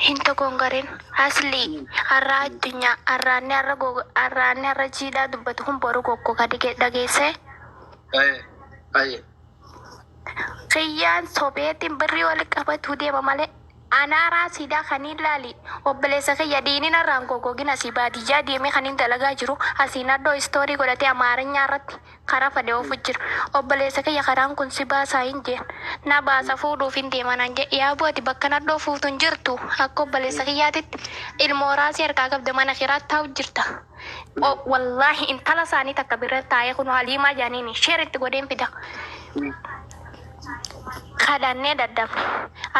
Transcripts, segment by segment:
Hin togongarin asli har'a addunyaa har'aanni har'a har'aanni har'a jiidhaa dubbatu kun boru goggoga dhageessee. Aye. Kiyyaan sobeetiin birrii wal qabatu deema malee anaaraa siidaa kaniin laali obboleessa kiyya diinin har'aan goggogin asii baadiyyaa deemee kaniin dalagaa jiru asiin addoo istoorii godhatee amaarinyaa irratti karaa fadhe oofu jira. Obboleessa kiyya karaan kun si baasaa hin jeen na baasa fuudhuuf hin deemanaan jee yaa ati bakka nadhoo fuutu hin jirtu akka obboleessa kiyyaatitti ilmoo raasii harkaa qabda mana kiraatti taa'u jirta. Wallaahi intala isaanii takka bira taa'ee kun haliimaa jaaniini sheer itti godheen fida. Kadhannee daddabne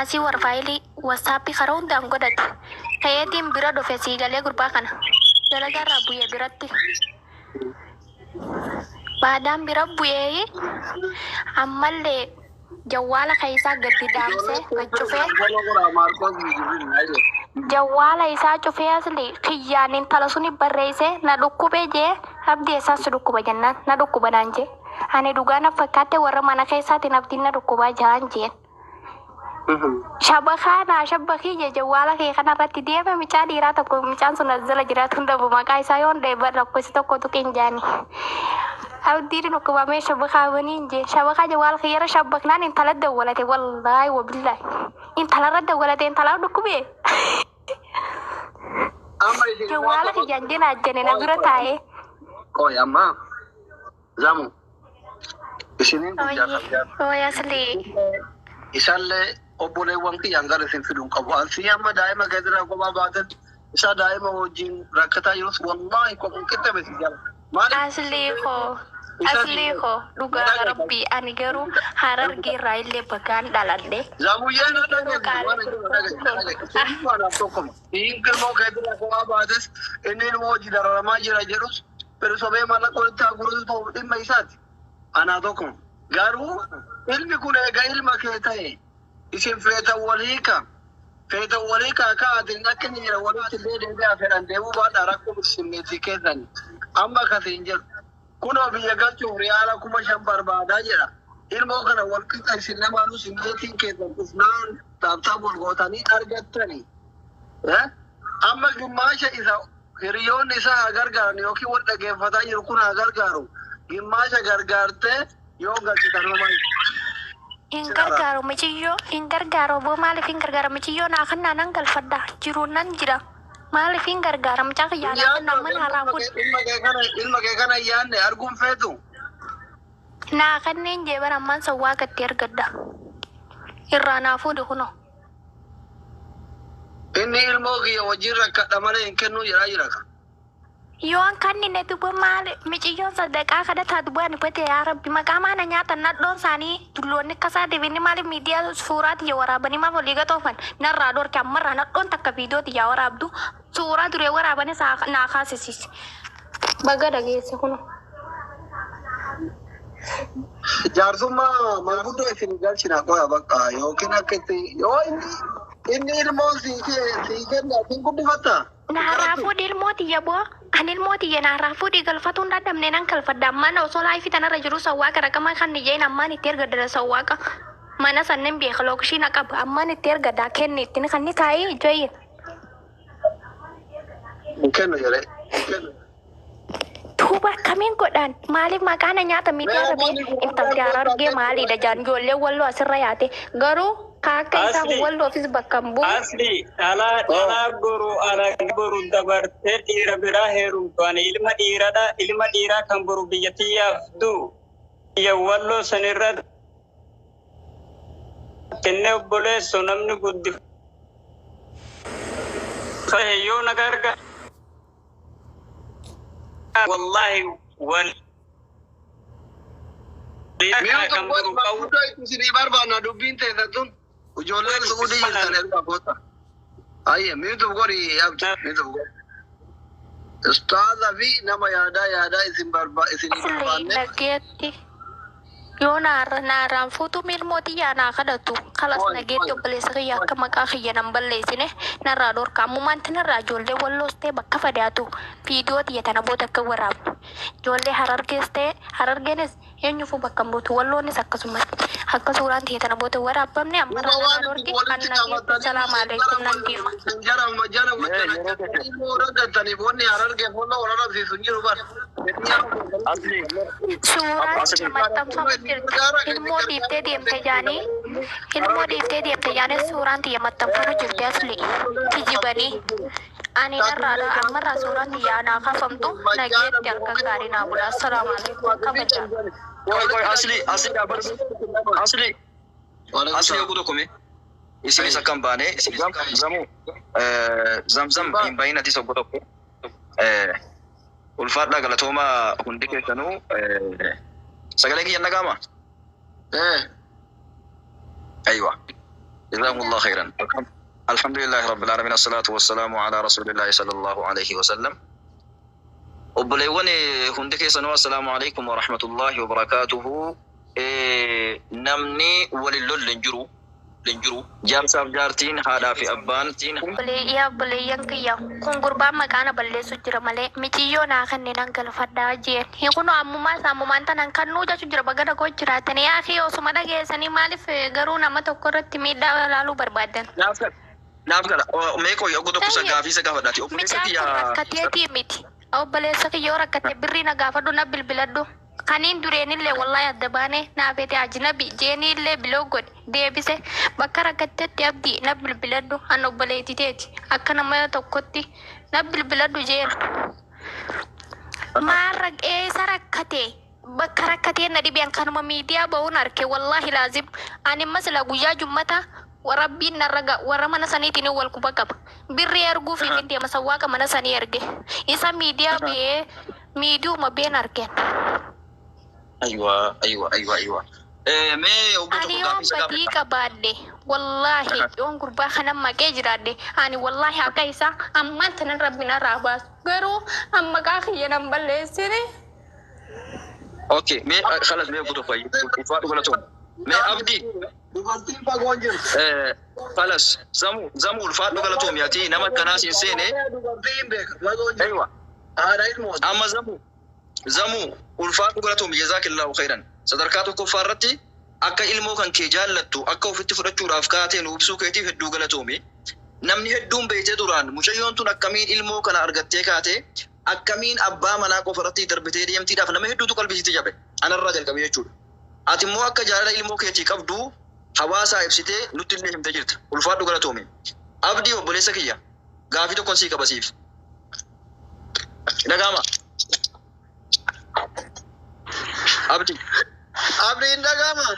asii warfaayilii wassaappii karaa hundaan godhate ta'eetiin bira dhufe siigalee gurbaa kana dalagaarraa bu'ee biratti baadaan bira bu'ee ammallee jawwaala keessaa gadi dhaamsee cufee jawwaala isaa cufee asli kiyyaan intala suni barreessee na dhukkubee jee abdii eessaas si dhukkuba jennaan na dhukkuba naan jee ani dhugaa na fakkaatte warra mana keessaatiin abdiin na dhukkubaa jaan jeen. Shabakaa naa shabakii jee jawwaala kee kanarratti deeme mucaa dhiiraa tokko mucaan sun as jala jiraatu hin dhabu maqaa isaa yoon dheeban lakkoofsi tokko tuqin jaani. Abdiin dhukkubamee shabakaa waniin jee shabakaa jawwaala kee irra shabaknaan intala dawwalate wallaahi wabillaahi intalarra dawwalate intalaaf dhukkubee. Amma isin Jawwaala kiyyaan jeen ajjane na bira taa'ee. Qoy amma zamu isiniin guyyaa qabdaa. Ooyee asli. Isaallee obboleewwan kiyyaan gara isin fiduun qabu. Ansii amma daa'ima keetirraa kophaa baaten isa daa'ima wajjin rakkataa jirus wallaahi kophuu qixxame si jala. Maaliif? Asli koo. Asli koo dhugaa rabbii ani garuu harargeerraa illee bagaan dhaladhe. Zamuyyeen dhaggeessu tokkoma. Ilmoo keetirraa kophaa baates inni ilmoo hojii dararamaa jira jedhus sobee maallaqa walitti haa guurutu ta'u dhimma isaati. Anaa tokkoma. Garuu ilmi kun eega ilma kee ta'e isin feetan walii ka feetan walii ka ka'atiin akka inni jira walitti illee deebi'aa fedhan deemuu baadhaa rakkoo simmeetii keessan amma akkasiin jedhu. Kunoo biyya galchuuf riyaala 5,000 barbaadaa jedha. Ilmoo kana wal qixa isin lamaanuu simmeetiin keessan dhufnaan taaptaap wal gootanii argattanii. Amma gimmaasha isa hiriyoonni isaa haa gargaaran yookiin wal dhageeffataa jiru kun haa gargaaru. Gimmaasha gargaartee yoo galchitan homaa Hin gargaaru michiyyoo hin gargaaru obbo maaliif hin gargaara michiyyoo naa kannaa nan galfadha jiruun nan jira maaliif hin gargaara mucaa kiyyaa naa kannaa mana haraa kun Ilma kee kana hin yaadne arguun feetu. Naa kanneen jee bara ammaan sawwaa gatti argadda irraa naa fuudhi kunoo. Inni ilmoo kiyya wajjin rakkadha malee hin kennuu jedhaa jira. Yoon kannine duba maali miciyyoon sadaqaa kadhataa duba ani bate yaa rabbi maqaa maana nyaatan nadhoon isaanii dulloonni akkasaa deebinni maaliif miidiyaa suuraa tiyya waraabanii maaf olii gatoofan narraa dhorke ammarraa nadhoon takka viidiyoo tiyyaa waraabdu suuraa duree waraabanii naa kaasisiise. Baga dhageesse kuno. Jaarsummaa manguddoo isin galchina qoya bakka yookiin akka itti yoo inni ilmoo sii kenna isin guddifatta. Naarraa fuudhi ilmoo tiyya bu'a. Ani ilmoo tiyya naarraa fuudhi galfatuu hin dadhabne nan galfadha. Ammaan osoo laayifii tanarra jiru sawwaaqa raqama kan jeen ammaan itti ergadda sawwaaqa. Mana sannen beeka lookishii na qaba. Ammaan itti ergadda kenni ittiin kan ni taa'ee ijooyye. Hin kennu jedhee. Hin kennu. Tuuba akkamiin godhaan maaliif maqaa na nyaata miidiyaa irra bee intalti harargee maaliidha jaan ijoollee walloo asirra yaate garuu ka akka isaa Asli. walloofis bakka hin bu'u. Asli dhalaa boru alaga boru dabartee dhiira biraa heerumtu ani ilma dhiiradha ilma dhiiraa kan boru biyya tiyyaaf du'u biyya walloo sanirra kennee obboleessu namni guddifate yoo na gargaara wallahi wal Mi'a kan tokko boru qabu manguddoo itti isinii barbaanna dubbiin teessan tun ijoolleen suudii jirtan erga goota. Ayye mi'a godhi abdi mi'a godhi. Ustaaza fi nama yaadaa yaadaa isin barba isinii Asli barbaanne. nageetti yoo naarra naarraan fuutuu ilmoo tiyyaa naa kadhatu kalas Oi, nageetti oi. obboleessa kiyya akka maqaa kiyya nan balleessine narraa dhorka ammumaanti narraa ijoollee walloos ta'e bakka fadaatu viidiyoo tiyya tana booda akka waraabnu ijoollee harargees ta'e harargeenis Eenyuufuu bakka hin buutu. Walloonis akkasumatti akka suuraan ta'e tana booda waraabamne amma Duuba irraa waan na itti dhorki walitti kan nageetti qabatanii salaamu alaikum nan deema. jara jara wajjin ilmoo argatanii boonni harargee fuula wal arrabsiisu hin jiru bara. Asli. Suuraan itti maxxanfamu jirti. Ilmoo dhiiftee deemte jaanii ilmoo dhiiftee deemte jaanii suuraan tiyya maxxanfamu jirti asli kijibanii. Ani narraa ammarraa suuraan tiyya anaa kafamtu nageetti halkan gaarii naa bula. Assalaamu alaikum kabajaa. Qoy qoy asli asli dhaabbatu. Asli asli oguu tokko mee. Isinis akka hin baane zamu zamzam hin bahin atis oguu tokko. Ulfaadhaa galatoomaa hundi keessanuu sagalee kiyya dhaga'ama. أيوة جزاكم الله خيرا. الحمد لله رب العالمين، الصلاة والسلام على رسول الله صلى الله عليه وسلم. Obboleewwan hundi keessanuu assalaamu alaikum warahmatullahi wabarakaatuhu. Namni walin lolle hin jiru hin jiru. Jaarsaaf jaartiin, haadhaa fi abbaan. Obboleeyyaa obboleeyyan kiyya kun gurbaan maqaa na balleessu jira malee miciyyoo naa kenne nan galfadhaa jeen. Kun ammumaa isa ammumaan tanan kannuu jechu jira bagada koo jiraatanii yaa fi osuma dhageessanii maaliif garuu nama tokko irratti miidhaa ilaaluu barbaadan. Naaf gala. Naaf gala. Mee qoy oguu tokko isa gaafii isa gaafadhaati. Obboleessa Micaan kun kiyya. rakkateetii miti. Obboleessa kiyya yoo rakkate birrii na gaafadhu na bilbiladhu. Kaniin dureenillee wallahi adda baane naa feete ajnabi jeenillee biloo godhe deebise bakka rakkattetti abdii na bilbiladhu an obboleetti teeti akka nama tokkotti na bilbiladhu jeen. Maal eessa rakkate bakka rakkatee na dhibeen kanuma miidiyaa ba'uun arke wallahi laazim ani amma sila guyyaa jummata rabbiin narra warra mana saniitiin wal quba qaba birrii erguuf hin deema sawwaaqa mana sanii erge isa miidiyaa ba'ee miidiyuma been argeen. Aywa aywa aywa aywa. Mee oguu Ani tokko yoon gaafii isa badii gaafadha. qabaadhe wallaahi yoon gurbaa kana maqee jiraadhe ani wallaahi akka isaa ammaan tanan rabbi narraa baasu garuu amma maqaa kiyya nan balleessine. Okay, mee khalas mee oguu tokko ulfaadhu galatooma. Mee abdii. Dubartiin fagoon jirti. Khalas zamu zamu ulfaadhu galatoomi ati nama akkanaas hin seene. Dubartiin hin beeka fagoon jirti. Aywa. Haadha ilmooti. Amma zamu zamu ulfaadhu galatoomi jazaakillahu khairan. Sadarkaa tokkoffaa irratti akka ilmoo kan kee jaallattu akka ofitti fudhachuudhaaf kaatee nu ibsuu keetiif hedduu galatoomi. Namni hedduun beektee duraan mucayyoon tun akkamiin ilmoo kana argattee kaatee akkamiin abbaa manaa qofa irratti darbitee deemtiidhaaf nama hedduutu qalbisiitti jabe anarraa jalqabe jechuudha. Ati immoo akka jaalala ilmoo keetii qabdu hawaasaa ibsitee nutti illee himtee jirta. Ulfaadhu galatoomi. Abdii obboleessa kiyya gaafii tokkon sii qaba siif. Dhaga'ama. Abdii. Abdiin dhaga'ama.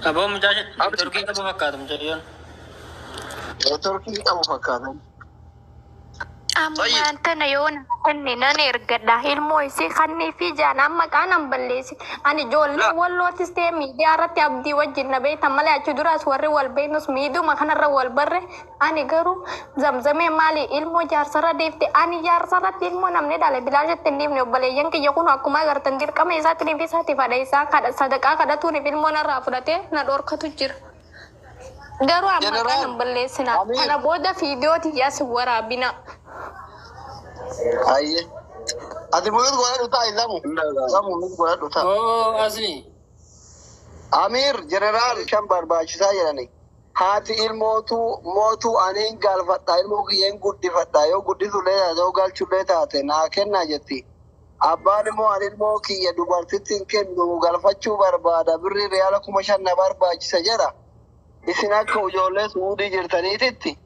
Aboo mucaa Abdi. turkii qabu fakkaata mucayyoon. Turkii qabu fakkaata. Ammaan tana yoo na kenne nan ergadha. Ilmoo isii kannii fi jaanaan maqaa nan balleessi. Ani ijoollee wallootis ta'e miidiyaa irratti abdii wajjin na beektan malee achi duraas warri wal beeknus miidhuma kanarra wal barre. Ani garuu zamzamee maali ilmoo jaarsarra deefte ani jaarsarratti ilmoo namni dhale bilaashatti hin dhiifne obboleeyyan kiyya kun akkuma agartan dirqama isaatti fi isaatiif haadha isaa sadaqaa kadhatuuniif ilmoo narraa fudhatee na dhorkatu jira. Garuu amma maqaa nan balleessina. Amiir. Kana booda fiidiyoo tiyyaas waraabina. Ayyee. Ati muyut godhadhu ta'a zamu. Zamu muyut godhadhu ta'a. Oo asli. Amiir jeneraal shan barbaachisaa jedhani. Haati ilmootu mootu ani hin galfadha ilmoo kiyya hin guddifadha yoo guddisullee taate yoo galchullee taate naa kennaa jetti. Abbaan immoo ani ilmoo kiyya dubartitti hin kennu galfachuu barbaada birri riyaala 5,000 na barbaachisa jedha. Isin akka ijoollee suudii jirtaniititti.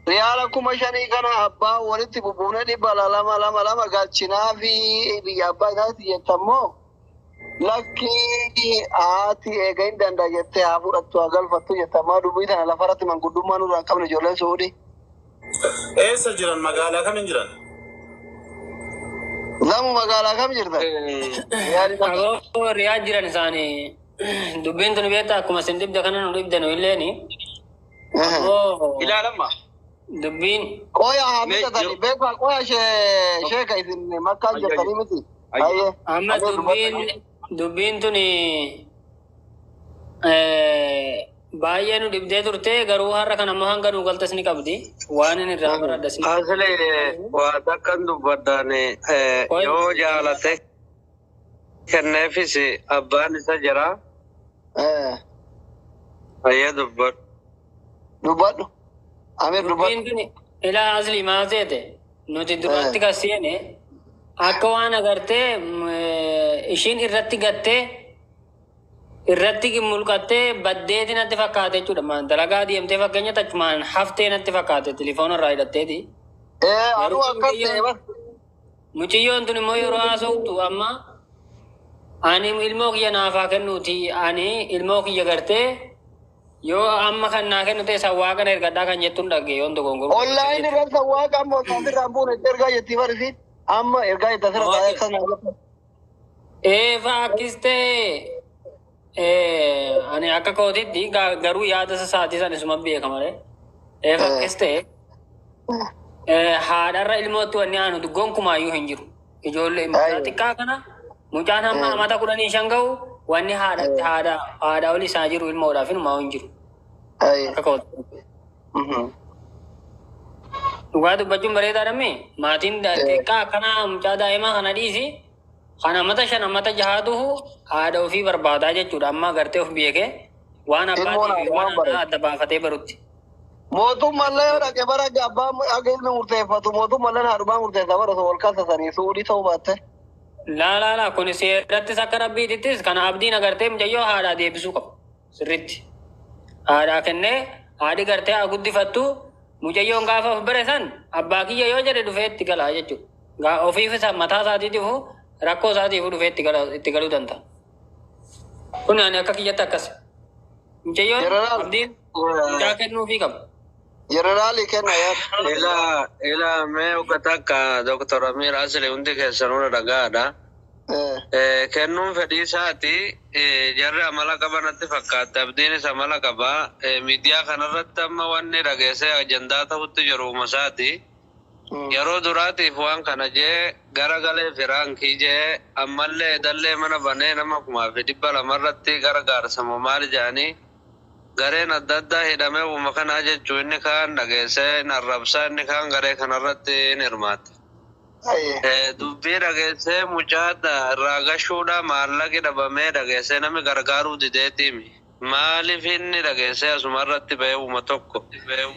Riyaala 5,000 kana abbaa walitti bubuune 200 2 2 galchinaa fi biyya abbaa isaatti jettammoo lakkii haati eega hin danda'a jettee haa fudhattu haa galfattu jettammaa dubbii tana lafarratti manguddummaa nurraa hin qabne ijoolleen suudii. Eessa jiran magaalaa kamiin jiran? Lamu magaalaa kam jirtan? Aboo riyaa jiran isaanii dubbiin tun beektaa akkuma isin dhibda kana nu dhibda nu illeeni. Aboo Ilaalamma. dubbiin Qoya haa Mee bitatanii beekaa qoya sheeka isin makkaan jirtanii miti. Ayyee. Ayyee. amma dubbiin tun baay'ee nu dhibdee turte garuu har'a kan ammoo hanga nu galtas ni qabdi waan inni irraa baradhas ni Asli waa takkan dubbadhaan yoo jaalate Kenneefis abbaan isa jira. Ayyee dubbadhu. Dubbadhu. Amir dubbadhu. Dubbiin tuni ilaa asli maal seete nuti duratti kan seene akka waan agartee ishiin irratti gattee irratti mulqattee baddeeti natti fakkaate jechuudha. Maan dalagaa deemtee fakkeenya tachumaan haftee natti fakkaate telefoona irraa hidhatteeti. Anuu akkas ta'e bar. Mucayyoon tun immoo yeroo haasoftu amma ani ilmoo kiyya naafaa kennuuti ani ilmoo kiyya gartee yoo amma kan naa kennu ta'e sawwaa kana ergadhaa kan jettuun dhagge yoon dogongoru. Online irratti sawwaa amma osoo asirraa hin buune itti ergaa jetti bar isiin. Amma ergaa jette asirra taa'ee akkas naa godhe. Eefa akkis ta'e ani akka kootitti garuu yaada sasaatii san isuma beeka malee. Eefa akkis ta'e haadharra ilmootti wanni aanu gonkumaayyuu hin jiru. Ijoollee mucaa xiqqaa kana mucaan hamma amata 15 ga'u wanni haadha haadha haadha ol isaa jiru ilmoodhaaf inumaa hin jiru. Akka kootitti. Dhugaa dubbachuun bareedaadha mi? Maatiin xiqqaa akkanaa mucaa daa'imaa kana dhiisi. Kan amata 5 amata 6 haadha ofii barbaadaa jechuudha. Amma gartee of beekee waan Ilmoon abbaatii fi waan haadhumaan haadhaa adda baafatee barutti. Mootummaan yoo dhaqe bara abbaan akka ilmi murteeffatu mootummaan haadhumaan murteessa bara osoo wal kaasasanii suudhii ta'uu baatte. Laa laa laa kun seerattis akka rabbiitittis kana abdiin agartee mucayyoo haadhaa deebisuu qabu sirriitti. Haadhaa kennee haadhi gartee haa guddifattu mucayyoon gaafa of bare san abbaa kiyya yoo jedhe dhufee itti galaa jechuudha. Ofiif isa mataa isaatiitiif rakkoo isaatiif dhufee itti galuu danda'a. Kun ani akka kiyyatti akkas. Mucayyoon Jeneraal. abdiin mucaa kennuufii qaba. Jeneraalii kenna yaada. Ilaa ilaa mee uka takka Dr. Amir Asli hundi keessanuu dhagaadha. Kennuun fedhii isaati jarri amala qaba natti fakkaatti abdiinis amala qaba. Miidiyaa kanarratti amma wanni dhageessee ajandaa ta'utti jiru uuma isaati. Yeroo duraatiif waan kana jee gara galee firaankii jee ammallee dallee mana banee nama 2,200 irratti gargaarsamu maal jedhanii gareen adda addaa hidhamee uuma kanaa jechuu inni kaan dhageessee hin arrabsaa inni kaan garee kanarratti hin hirmaata. Dubbii dhageessee mucaa irraa gashuudha maallaqi dhabamee dhageessee namni gargaaruu dideetiimi. Maaliif inni dhageessee asuma irratti ba'ee uuma tokko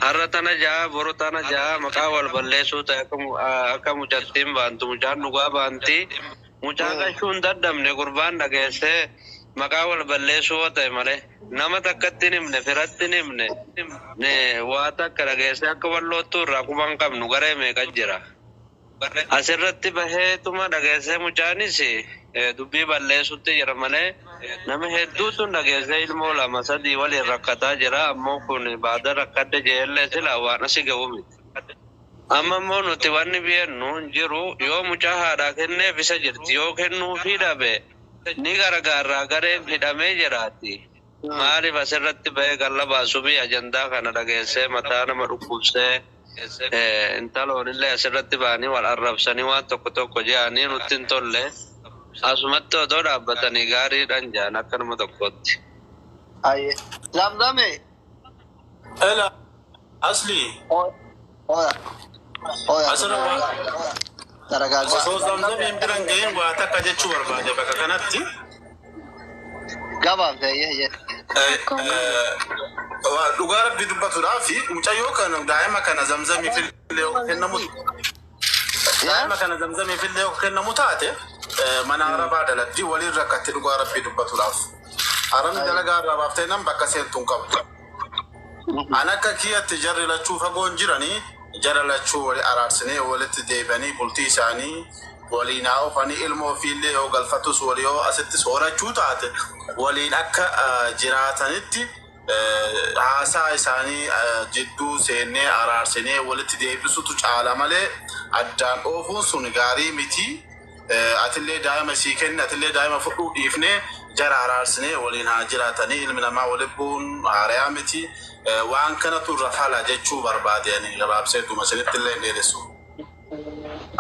har'a tana ja'a boru tana ja'a maqaa wal balleessuu ta'e akka mucattiin baantu mucaan dhugaa baanti mucaa gashuu hin dadhabne gurbaan dhageessee maqaa wal balleessuu yoo ta'e malee nama takkatti hin himne firatti hin himne waa takka dhageessee akka walloottuu irraa quba hin qabnu garee meeqa jira. Asirratti baheetuma dhageessee mucaanis dubbii balleessutti jira malee nama hedduutu dhageessee ilmoo 2 3 waliin rakkataa jira ammoo kun baada rakkadde jeellee sila waan asi ga'u miti. Amma immoo nuti wanni biyyannu hin jiru yoo mucaa haadhaa kenneef isa jirti yoo kennuufii dhabe ni gargaarraa gareen hidhamee jiraati. Maaliif asirratti bahee galla baasuu ajandaa kana dhageessee mataa nama dhukkubsee intaloon illee asirratti ba'anii wal arrabsanii waan tokko tokko jedhanii nutti hin tolle asumatti odoo dhaabbatanii gaariidhaan jedhan akka nama tokkootti. Zamzame. Ela asli Oya. Oya. Asirra Dargaggaa. osoo zamzamiin biran gahin waa takka jechuu barbaade bakka kanatti. Gabaabsee yee. Dhugaa rabbi dubbatuudhaa fi mucayyoo kana daa'ima kana zamzamiif illee kennamu daa'ima kana zamzamiif illee kennamu taate mana arabaa dalagdi waliin rakkatti dhugaa rabbi dubbatuudhaaf. Arabni dalagaa irraa baaftee nan bakka seentu hin qabdu. An akka kiyyatti jarri lachuu fagoon jiranii jara lachuu wali araarsinee walitti deebi'anii bultii isaanii waliin haa oofanii ilmoo ofiillee yoo galfatus walii yoo asitti soorachuu taate waliin akka jiraatanitti haasaa isaanii jidduu seennee araarsinee walitti deebisutu caala malee addaan oofuun sun gaarii miti. Atillee daa'ima sii kenne atillee daa'ima fudhuu dhiifnee jara araarsinee waliin haa jiraatanii ilmi namaa waliin bu'uun haarayaa miti. Waan kanatu irra fala jechuu barbaade ani gabaabseetuma isinitti illee hin dheeressu.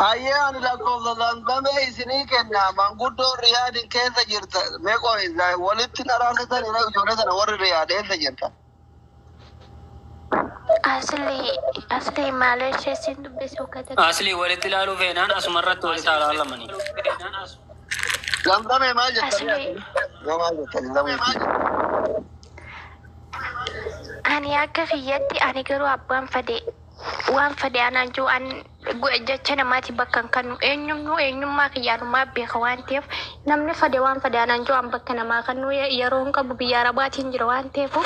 Ayyee ani lakkoofsa zamzamee isinii kenna manguddoo Riyaadin keessa jirta meeqoo walitti araarsitan ijoollee sana warri Riyaad eessa jirta? Asli asli maal ishee sin dubbisuu kata. Asli walitti ilaaluu feenaan asumarratti walitti ilaalamanii. Zamzamee maal jettanii Asli ati? Maal jettanii zamuu? Ani akka kiyyatti ani garuu abbaan fade waan fade anaan jiru an jecha namaati bakka hin kennu eenyumnuu eenyummaa kiyyaanumaa beeka waan ta'eef namni fade waan fade anaan jiru an bakka namaa kennu yeroo hin qabu biyya arabaatiin jira waan ta'eef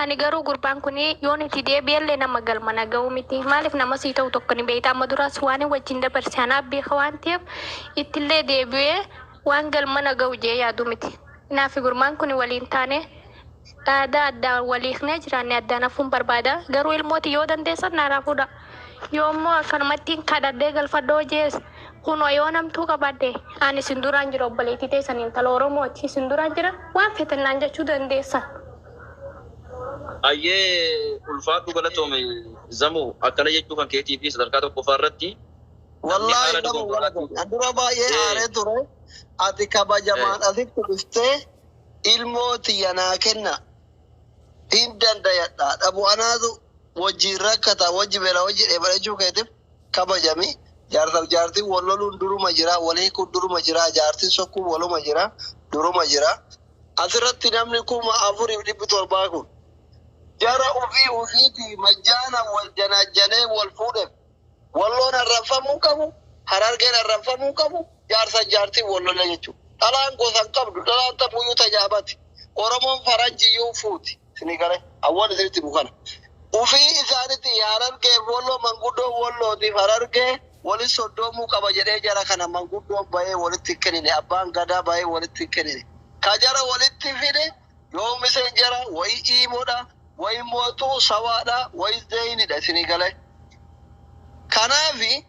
ani garuu gurbaan kun yoon itti deebi'ellee nama galma na ga'u miti maaliif nama sii ta'u tokko ni beekta amma duraas waan wajjin dabarse anaaf beeka waan ta'eef ittillee deebi'ee waan galma na ga'u jee yaadu miti. Naafi gurbaan kun waliin taane aadaa addaan waliifnee jiraanne addaan hafuun barbaada. Garuu ilmooti yoo dandeessan naaf fuudha. Yoo immoo akkanumatti kadhadhee galfadhoo jees kunoo yoo namtuu qabaadhe ani isin duraan jira obboleettii teessan intala Oromooti isin duraan jira waan feetan naan jechuu dandeessan. Ayyee ulfaadhu galatoome Zamuu akkana jechuu kan keetii fi sadarkaa tokkoffaa irratti namni Wallaahi haala nama dogongoraa galatoome. An dura baay'ee aaree ture. Ati kabajamaan asitti dhuftee ilmoo tiyya naa kenna. Hin dandayadha. Dhabu anaatu wajjin rakkata wajji beela wajji dheebara jechuu keetiif kabajami. Jaarsaaf jaartiin wal loluun duruma jira. Wal hiikuun duruma jira. Jaartiin sokkuun waluma jira. Duruma jira. Asirratti namni 4700 kun jara ofii ofiitii majjaana wal janaajjanee wal fuudheef walloon arrabfamuu qabu, harargeen arrabfamuu qabu, jaarsa jaartiin wal lola jechuudha. Dhalaan gosa hin qabdu, dhalaan tamuyyuu tajaabati. Oromoon faranjiyyuu fuuti. Isinii galee awwaal isinitti bukana. Ufii isaanitti harargee walloo manguddoo wallootiif harargee wali soddoomuu qaba jedhee jara kana manguddoon bahee walitti hin kennine, abbaan gadaa bahee walitti hin kennine. Ka jara walitti fide yoomiseen jara wayi iimoodha, wayi mootuu sawaadha, wayi zeeyinidha isinii galee. Kanaafi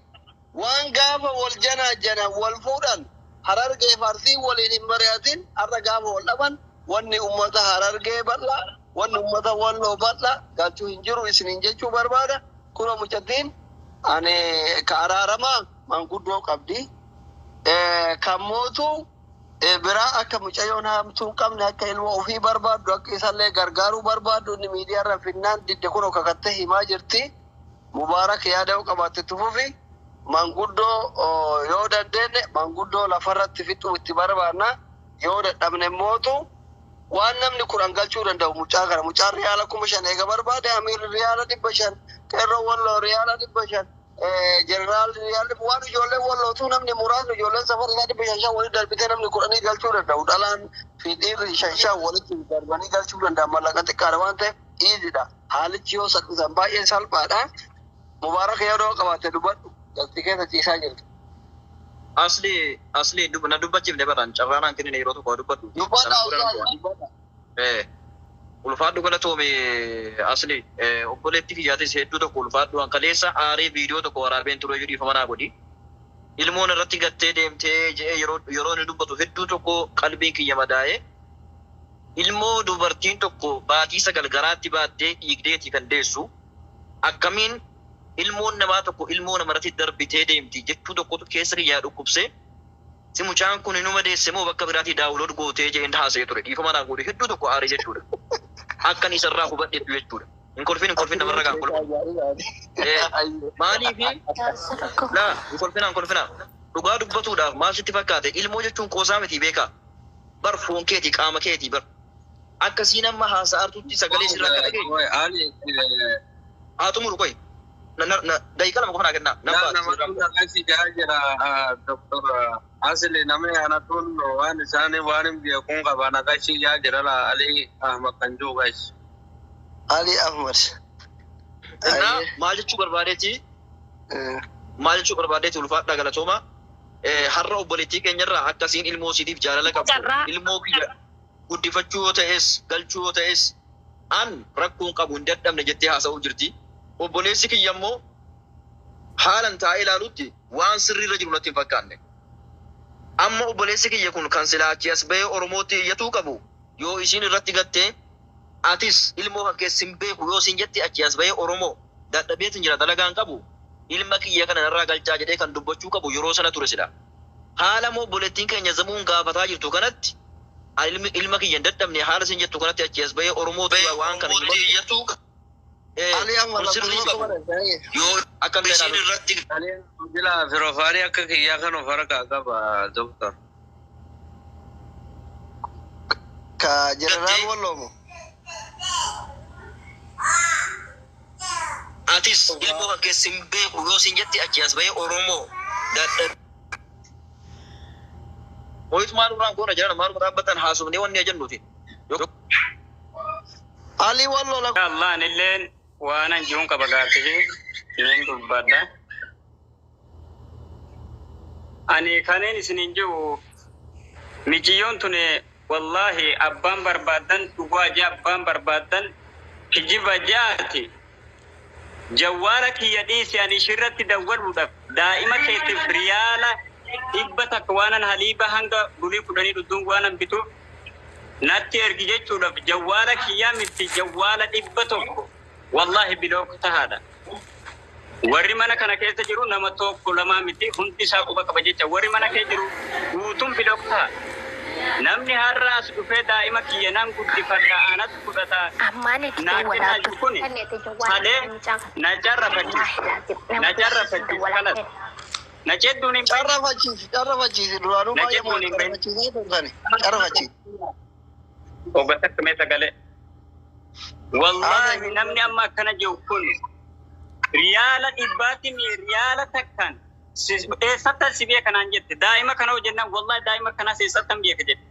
waan gaafa wal janaajjana wal fuudhan harargee farsii waliin hin mari'atin har'a gaafa wal dhaban wanni ummata harargee bal'aa wanni ummata walloo bal'aa galchuu hin jiru isiniin jechuu barbaada. Kuna mucattiin ani ka araaramaa manguddoo qabdi. Kan mootuu biraa akka mucayyoon hamtuu hin qabne akka ilma ofii barbaaddu akka isallee gargaaruu barbaaddu inni miidiyaarra finnaan didde kun kakattee himaa jirti. Mubaarak yaada yoo qabaatte tufufi manguddoo yoo dandeenye manguddoo lafarratti fixuu itti barbaanna yoo dadhabne mootu waan namni kudhan galchuu danda'u mucaa kana mucaan riyaala 5000 eega barbaade amiirri riyaala 500 qeerroo walloo riyaala 500 jeneraal riyaala waan ijoollee wallootuu namni muraasni ijoolleen safara isaa 500 walitti darbitee namni kudhanii galchuu danda'u dhalaan fi dhiirri shan shan walitti darbanii galchuu danda'an mallaqa xiqqaadha waan ta'eef iizidha haalichi yoo salphisan baay'ee salphaadha. Mubaarak yeroo qabaatte dubbadhu galtii keessa ciisaa jirtu. Asli asli na dubbachiifne baraan carraanaan kennine yeroo tokko dubbadhu. Dubbadha ustaaz dubbadha. Ulfaadhu galatoome asli obboleetti kiyyaatis hedduu tokko ulfaadhu an kaleessa aaree viidiyoo tokko waraabeen ture jedhu dhiifama naa godhi. Ilmoon irratti gattee deemtee je'ee yeroo yeroo inni dubbatu hedduu tokko qalbiin kiyya madaa'ee ilmoo dubartiin tokko baatii 9 garaatti baattee dhiigdeetii kan deessu akkamiin ilmoon namaa tokko ilmoo namarratti darbitee deemti jechuu tokkotu keessa kiyyaa dhukkubsee si mucaan kun inuma deesse moo bakka biraatii download gootee jeen haasa'ee ture dhiifama naa godhi hedduu tokko aarii jechuudha. Akkan isarraa hubadhetu jechuudha. Hin kolfin hin kolfin namarra kan kolfin. Maaliifi laa hin kolfinaa hin kolfinaa dhugaa dubbatuudhaaf maal sitti fakkaate ilmoo jechuun qoosaa miti beekaa bar foon keetii qaama keetii bar akkasiin amma haasa'artutti sagalee sirraa akka dhageenye. Oi, Ali, Haa xumuru qoy. Daqiiqa 2 qofa naa kennaa. Nan na baati nama sirraa. tun akkasi jaa jira Dr. Asli namni ana tun waan isaanii waan hin beekuun qaban akkasi jaa jira la Ali Ahmad kan jiru guys. Ali Ahmad. Innaa maal jechuu barbaadeeti maal jechuu barbaadeeti ulfaadhaa galatooma. Har'a obboleettii keenyarraa akkasiin ilmoo isiitiif jaalala qabdu Carraa. ilmoo kiyya guddifachuu yoo ta'es galchuu yoo ta'es an rakkoon qabu hin dadhabne jettee haasa'uu jirti. Obboleessi kiyya immoo haalan taa'ee ilaalutti waan sirriirra jiru natti hin fakkaanne. Amma obboleessi kiyya kun kan silaa achii as bahee Oromootti iyyatuu qabu yoo isiin irratti gattee atis ilmoo kan keessi hin beeku yoo isiin jette achii as bahee Oromoo dadhabeetin jira dalagaan qabu ilma kiyya kana narraa galchaa jedhee kan dubbachuu qabu yeroo sana ture sila. Haala moo obboleettiin keenya zamuun gaafataa jirtu kanatti ani ilma kiyya hin dadhabne haala isin jettu kanatti achii as bahee Oromoo waan kana himatu. Ali Ahmad Kun sirrii qabu yoo akkam ta'e Isiin irratti Ali jila firofaarii akka kiyyaa kan of harkaa qaba Dr. Ka jeneraal Walloomo. Atis ilmoo kan keessi hin beeku yoo sin jette achi as bahee Oromoo dadhabe. Hoyit maalurraan goona jiran maaluma dhaabbatan haasofnee wanni ajannuuti. Ali Walloo la. Allah anilleen waan an jiruun qaba gaaffii niin dubbadha. Ani kaneen isinin jiru miciyyoon tun wallaahi abbaan barbaaddan dhugaa jee abbaan barbaaddan kijiba jaati. Jawwaala kiyya dhiisi ani ishirratti dawwaluudhaaf daa'ima keetiif riyaala 100 waanan haliiba hanga bulii 10 dhudhuun waanan bituuf natti ergi jechuudhaaf jawwaala kiyyaa miti jawwaala 100 wallaahi block tahaadha. Warri mana kana keessa jiru nama tokko lamaa miti hundi isaa quba qaba jecha warri mana keessa jiru guutuun block taha. Namni har'a as dhufee daa'ima kiyya nan guddifadha anas fudhata Ammaan itti naa kennaa dawwalaa jiru kuni salee na carrafachiisa. Na carrafachiisa kanas. Na cedduun hin bahin. Carrafachiisi carrafachiisi duraanuu Na baay'ee cedduun hin bahin. carrafachiisaa turtani. Carrafachiisi. Oga takka mee sagalee. Wallaahi namni amma akkana jiru kun riyaala dhibbaatti mi riyaala takkaan eessattan si beeka naan jette daa'ima kana hojjennaan wallaahi daa'ima kanas eessattan beeka jette.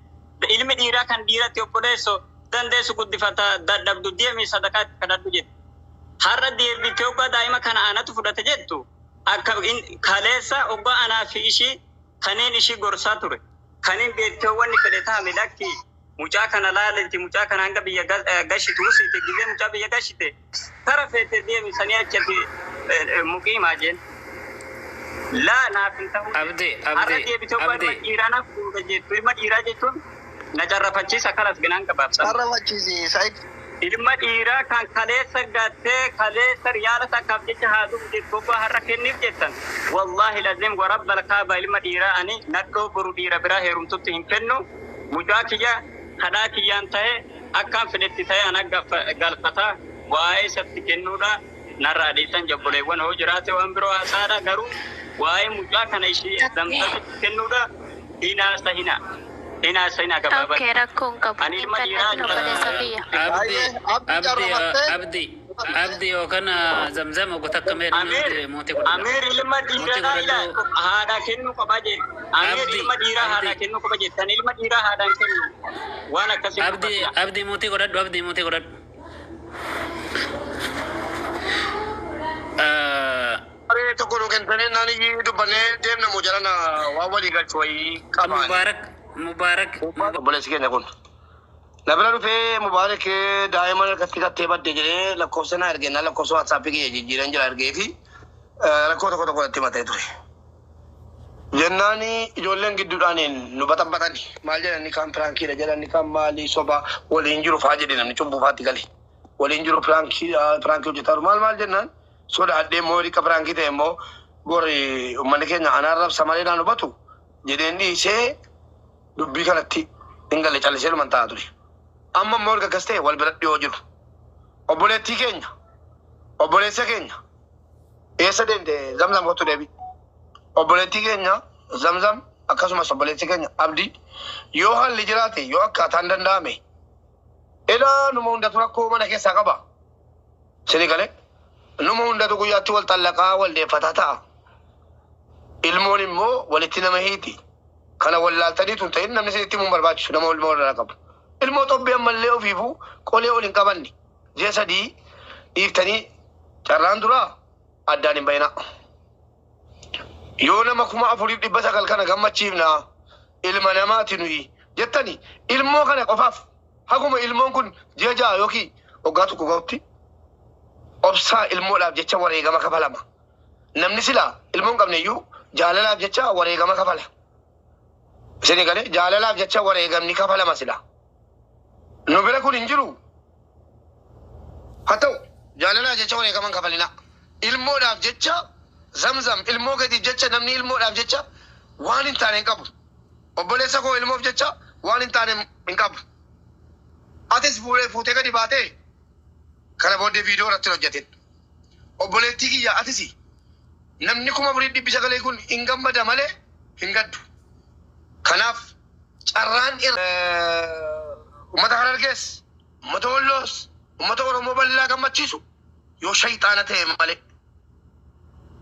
Ilmi dhiiraa kan dhiiratti obboleesso dandeessu guddifata dadhabdu deemi sadaqaa itti kadhadhu jette. Har'a deebitee oggaa daa'ima kana anatu fudhate jettu akka kaleessa oggaa anaa fi ishii kanneen ishii gorsaa ture. Kanneen beektee wanni fedhe taame lakki mucaa kana laalenti mucaa kana hanga biyya gashitu usiite gizee mucaa biyya gashite kara feete deemi sanii achatti muqiimaa jeen. Laa naaf hin ta'u. Abdi, Har'a Abdi, deebitee oggaa Abdi. ilma dhiiraa naaf fuudha jettu ilma dhiiraa jechuun na carrafachiisa kanas ginaan gabaabsa. Carrafachiisi Said. Ilma dhiiraa kan kaleessa gattee kaleessa riyaala takkaaf jecha haa dhufu jettu oggaa har'a kenniif jettan. Wallaahi lazim warabbal kaaba ilma dhiiraa ani nadhoo boru dhiira biraa heerumtutti hin kennu. Mucaa kiyya kadhaa kiyyaan ta'e akkaan fedhetti ta'e ana galfataa waa'ee isatti kennuudha. Narraa dhiisan jabboleewwan hoo jiraate waan biroo haasaadha garuu waa'ee mucaa kana ishii zamzamitti kennuudha. Hinaasa hina. Hinaasa hina gabaabatti. Okay, rakkoon qabu. Ani ilma dhiiraa Hin obboleessa kiyya. Abdi, Abdi Abdi, carrafattee. Abdi, Abdi yookaan Zamzam oga takka mee Amir, mootii godhadhu. Amir ilma Mootii dhiiraa godhadhu. haadha kennuu qaba jee. Amir Abdi, ilma dhiiraa haadha Abdi. kennuu qaba jee. Tan ilma dhiiraa haadhaan kennu. Waan akkasii Abdi, dubbata. Abdi mootii godhadhu, Abdi mootii godhadhu. Haree tokko nu kentanii naan iyyuu dubbannee deemna moo jarana waan walii galchu wayii qabaan. Mubaarak, Mubaarak, Obboleessi keenya kun. Na bira dhufee Mubaarak daa'ima harkatti gattee badde jedhee lakkoofsa na ergee na lakkoofsa waatsaappii kiyya jijjiiran jira ergee fi rakkoo tokko tokko natti himatee ture. Jennaan ijoolleen gidduudhaan nu baxabbatani. Maal jedhani kaan piraankiidha jedhani kaan maali soba waliin jiru faa jedhe namni cubbuu faatti gale. Waliin jiru piraankii piraankii hojjetaa jiru maal maal jennaan sodaadhee immoo dhiqa piraankii ta'e immoo gori uummanni keenya anaan rabsa malee naan hubatu jedheen dhiisee dubbii kanatti hin galle callisee dhuman taa'aa ture. Amma immoo erga akkas ta'e wal bira dhiyoo jiru. Obboleettii keenya obboleessa keenya eessa deemte zamzam kottu deebi. Obboleettii keenya zamzam akkasumas obboleessi keenya abdii yoo haalli jiraate yoo akkaataan danda'ame ilaa numa hundatu rakkoo mana keessaa qaba. Sini galee numa hundatu guyyaatti wal xallaqaa wal deeffataa ta'a. Ilmoon immoo walitti nama hiiti. Kana wallaaltanii tun ta'in namni isinitti himuun barbaachisu nama ilmoo irraa qabu. Ilmoo xobbii ammallee ofiifuu qolee ol hin qabanne. Ji'a 3 dhiiftanii carraan duraa addaan hin bayinaa. Yoo nama 4,900 kana gammachiifnaa ilma namaati nuyi jettani ilmoo kana qofaaf haguma ilmoon kun ji'a 6 yookiin waggaa 1 gahutti obsaa ilmoodhaaf jecha wareegama kafalama. Namni silaa ilmoo hin qabne iyyuu jaalalaaf jecha wareegama kafala. Isin galee jaalalaaf jecha wareegamni kafalama silaa. Nu bira kun hin jiru. Haa ta'u jaalalaaf jecha wareegama hin kafalina. Ilmoodhaaf jecha zamzam ilmoo gadiif jecha namni ilmoodhaaf jecha waan hin taane hin qabu. Obboleessa koo ilmoof jecha waan hin taane hin qabu. Atis fuudhee fuutee gadi baatee kana booddee viidiyoo irratti hin hojjetin. Obboleettii kiyya atis namni 4,900 kun hin gammada malee hin gaddu. Kanaaf carraan Uummata Harargees, uummata Walloos, uummata Oromoo bal'aa gammachiisu yoo shayxaana ta'e malee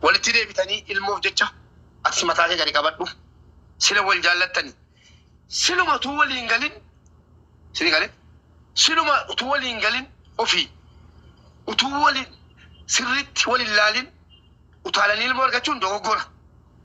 walitti deebitanii ilmoof jecha atis mataa kee gadi qabadhu. Sila wal jaallattanii siluma utuu waliin galin sini galee siluma utuu waliin galin ofii utuu waliin sirriitti waliin laalin utaalanii ilmoo argachuun dogoggora.